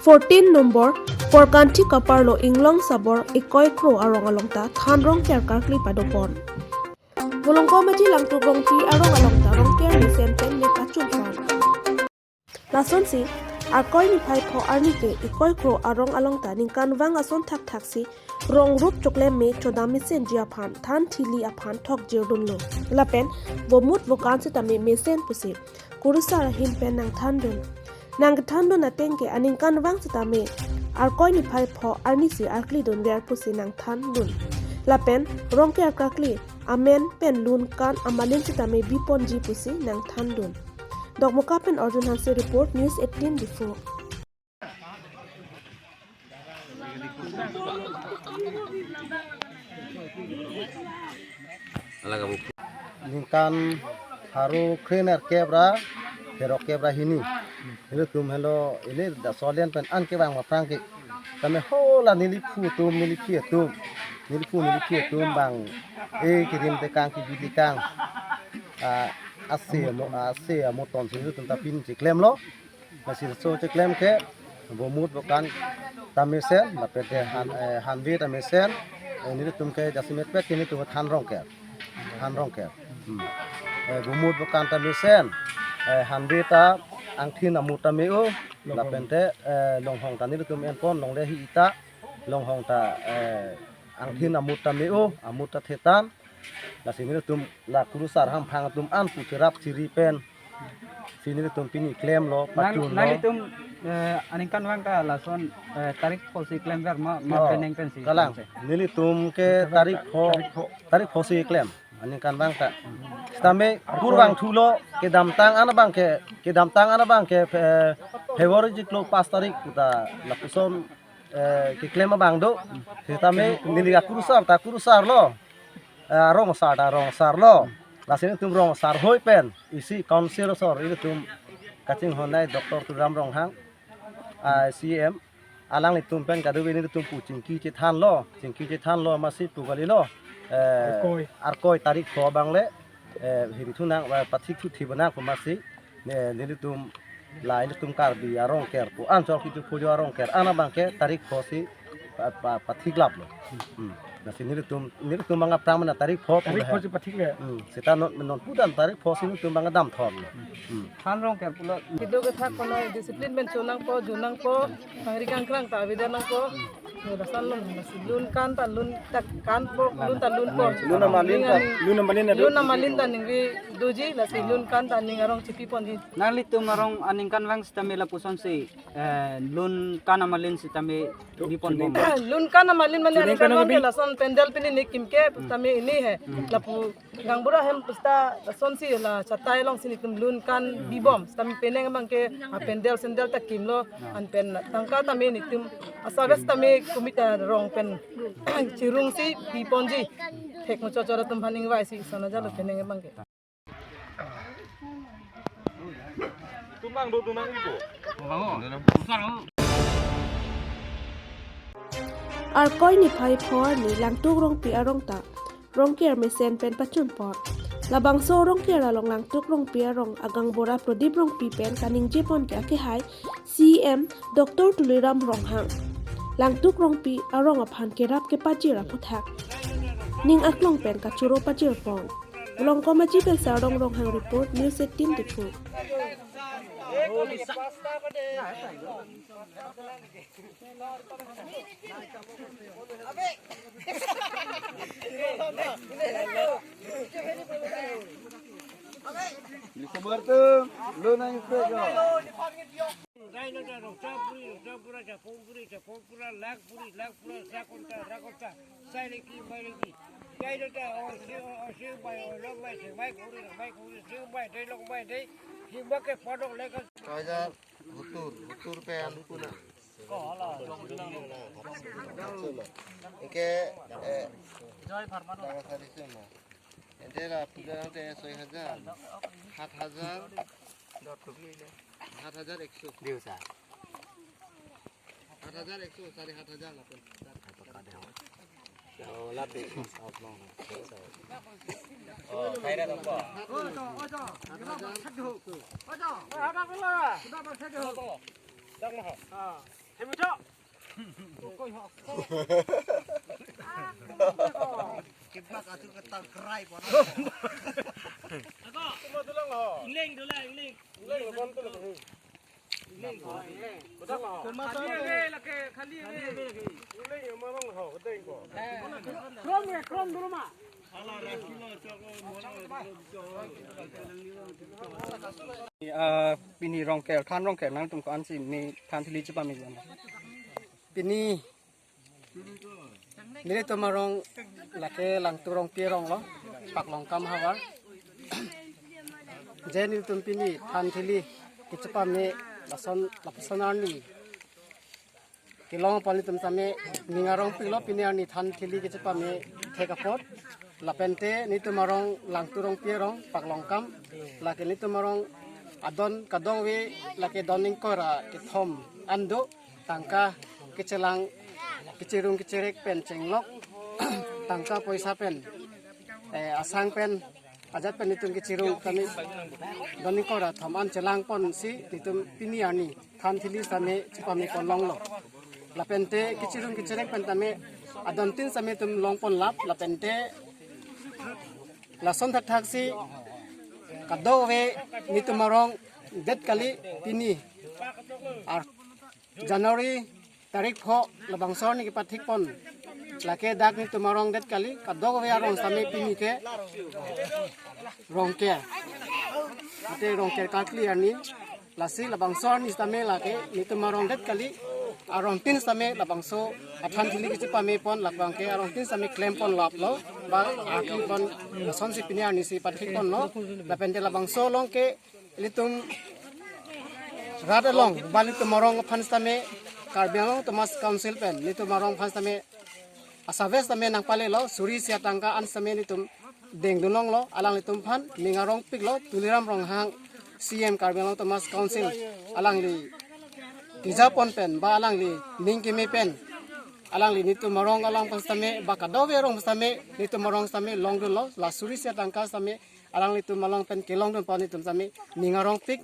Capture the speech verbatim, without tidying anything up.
Fourteen number Porkanthi kaparlo Inglong Sabor Ekoi Kro arong along ta than Rongker karkli padopon. Volongkom Aji Langtuk Rongpi arong along ta Rongker mesen pen me pachunpon. Lasonsi Arkoi niphai pho arni ke Ekoi Kro arong along ta ningkanvang ason thakthak si rong rup choklem me chodam mesenji aphan than thili aphan thokjirdunlo. Lapen vomut vokan sitame mesen pusi kurusar ahin pen nangthandun. Nangthandun ateng ke aningkanvang sitame Arkoi niphai pho arni si arklidunver pusi nangthandun. Lapen Rongker karkli amen pen lun kan amalin sitame biponji pusi nangthandun. Dokmoka pen Arjun Hanse report, News eighteen Diphu. Ningkan pharo krenerkep ra pherokep ra hini. Ilitum helo ili dasolen pen an kevang aphrang ke. Tame hala neli phu atum, neli phi atum, neli phu neli phi atum bang e kirim tekang kibi tekang. Ah, ase amo, ase amo tonsi ilitum ta pin chiklemlo. Masi laso cheklem ke vomut vokan ta mesen, lapen te han, eh, hanve ta mesen, eh, nelitum ke jasemet pet ke nelitum than Rongker. Than Rongker. Hmm. Eh, vomut vokan ta mesen, eh, hanve ta angthin amut ta me-o, lapen te, eh, longhong ta nelitum enpon, longle hi-i ta, longhong ta, eh, angthin amut ta me-o, amut ta thetan, lasi nelitum la kurusar hamphang atum an pu cherap chiri pen. Si nelitum pini klemlo, nang, pachunlo. Nanglitum, eh, aningkanvang ta lason, eh, tarik pho si klemver ma, ma Oh, penang pensi kalang. Klemsi. Nelitum ke tarik pho, tarik pho si klem. Aningkanvang ta. Sitame kurvangthulo kedamtang an abang ke, kedamtang an abang ke, eh, February chiklo pas tarik pu ta lapuson eh, keklem abang do. Sitame neli akurusar ta kurusarlo. Eh, rong asar ta rong asarlo. Lasi nelitum rong asar hoi pen isi council asor ilitum kachinghon nai Doctor Tuliram Ronghang, ah, C M. Alanglitum pen kadokave nelitum pu chingki chethanlo. Chingki chethanlo masi pu kalilo. Eh, Arkoi. Arkoi tarik pho abang le, eh, him thu nang, eh, pathik thu thi bonang pu masi. Ne, nelitum la ilitum Karbi arong ker pu an chok itu pujo arong ker an abang ke tarik pho si pa, pa, pathiklaplo. Hmm. Lasi nelitum, nelitum bang aphrang mena tarik pho pu Tarik pho he. Si pathik le. Hmm. Seta non, non pudan tarik pho si nelitum bang damthorlo. Hmm. Than Rongker pulo. Kedo kethak kono discipline pen chonangpo, junangpo, pangri kangkrang ta avedet nangpo. Yo, lason lom, lasi lun kan ta lun ta kanpo, lun ta lunpo. Lun amalin ta, lun amalin ta. Lun amalin ta ningve doji, lasi lun kan ta ning arong chipiponji. Nanglitum arong aningkanvang sitame lapusonsi, eh, lun kan amalin sitame bipon bom. Lun kan amalin mane aningkanvang ke lason pandal pini ne kim ke, sitame ini he. Lapu gaonbura hem pusta lasonsi la chatai alongsi nelitum lun kan bibom. Sitame penang abang ke, ah, pandal sandal ta kimlo, an pen tangka tame nelitum asabes tame komit, ah, rong pen chirungsi biponji. Thek mo chochor atum haning vaisi sana jalo penang abang ke. Arkoi niphai pho arni Langtuk Rongpi arong ta Rongker mesen pen pachunpon. Labangso Rongker along Langtuk Rongpi arong agaonbura Prodip Rongpi pen kaningjepon ke akehai C M Doctor Tuliram Ronghang. Langtuk Rongpi arong aphan kerap kepajir aphuthak ning aklong pen kachoro pajirpon. Volongkom Aji pen Sardong Ronghang report, News eighteen Diphu. Dai lo ta rokta puri, rokta pura, chapong puri, chapong pura, lak puri, lak pura, sak konta, rak konta, sai leki, mai leki. Dai lo ta, o, si, o, o, si, mai, o, long mai, si, mai kuri, mai kuri, si, mai, dai long mai, dai, si, ma ke padok leka. Kaya hutur, hutur pen puna. Ko hala. Ike, eh, Joy Pharma. Daga sari suna. Ente la puja ante soi hajar, hat hajar, hat hajar ekso. Diu sa. Hat hajar ekso, sari hat hajar lapen. Oh, lap de. Oh, no, no. Oh, sai ra dong ko. Hat hajar. Hat hajar. Hat hajar. Hat hajar. Hat hajar. Hemito. Kiplak atur ketar kerai pon. Ako. Ingling dulu, ingling. Ingling, ingling. Khali ave, lake, khali ave. Krom ya, krom dulu ma. Ah, pini Rongker, than Rongker nangtum ko-ansi me than thili chepame jam. Pini nelitum arong lake Langtu Rongpi arong lo, Paklongkam havar. Je nelitum pini than thili kechepame lason, lapuson arni kelong apot nelitum same ning arongpiklo, pini arni than thili kechepame thek apot. Lapente nelitum arong Langtu Rongpi arong, Paklongkam, lake nelitum arong adon kadokave lake don ingkoi ra kethom an do. Tangka kechelang, kecherung kecherek pen chenglok, tangka poisa pen, eh, asang pen, ajat pen nelitum kecherung kami don ingkoi ra thom an chelang ponsi nelitum pini arni than thili same chepame pon longlo. Lapente kecherung kecherek pen tame adontin same nelitum long pon lap, lapente lason thakthak si kadokave nelitum arong det kali pini. Ar January tarik pho labangso arni kepathik pon. Lake dak nelitum arong det kali, kadokave arong same pini ke Rongker. Ate Rongker karkli arni. Lasi labangso arni same lake nelitum arong det kali, arongtin same labangso athan thili kechepame pon, labang ke arongtin same klem pon laplo, ba arki pon, lasonsi pini arni si pathik ponlo. Lapente labangso along ke ilitum rat along, ba ilitum arong aphan same, Karbi Anglong Autonomous Council pen ilitum arong aphan same, asavek same nangpalelo, suri isi atangka an same nelitum dengdun longlo, alanglitum aphan ning arongpiklo, Tuliram Ronghang, C M Karbi Anglong Autonomous Council, alangli tija pon pen, ba alangli ning keme pen, alangli nelitum arong along aphan same, ba kadokave arong same, nelitum arong same longdunlo, la suri isi atangka same, alanglitum along pen kelongdun pon nelitum same ning arongpik.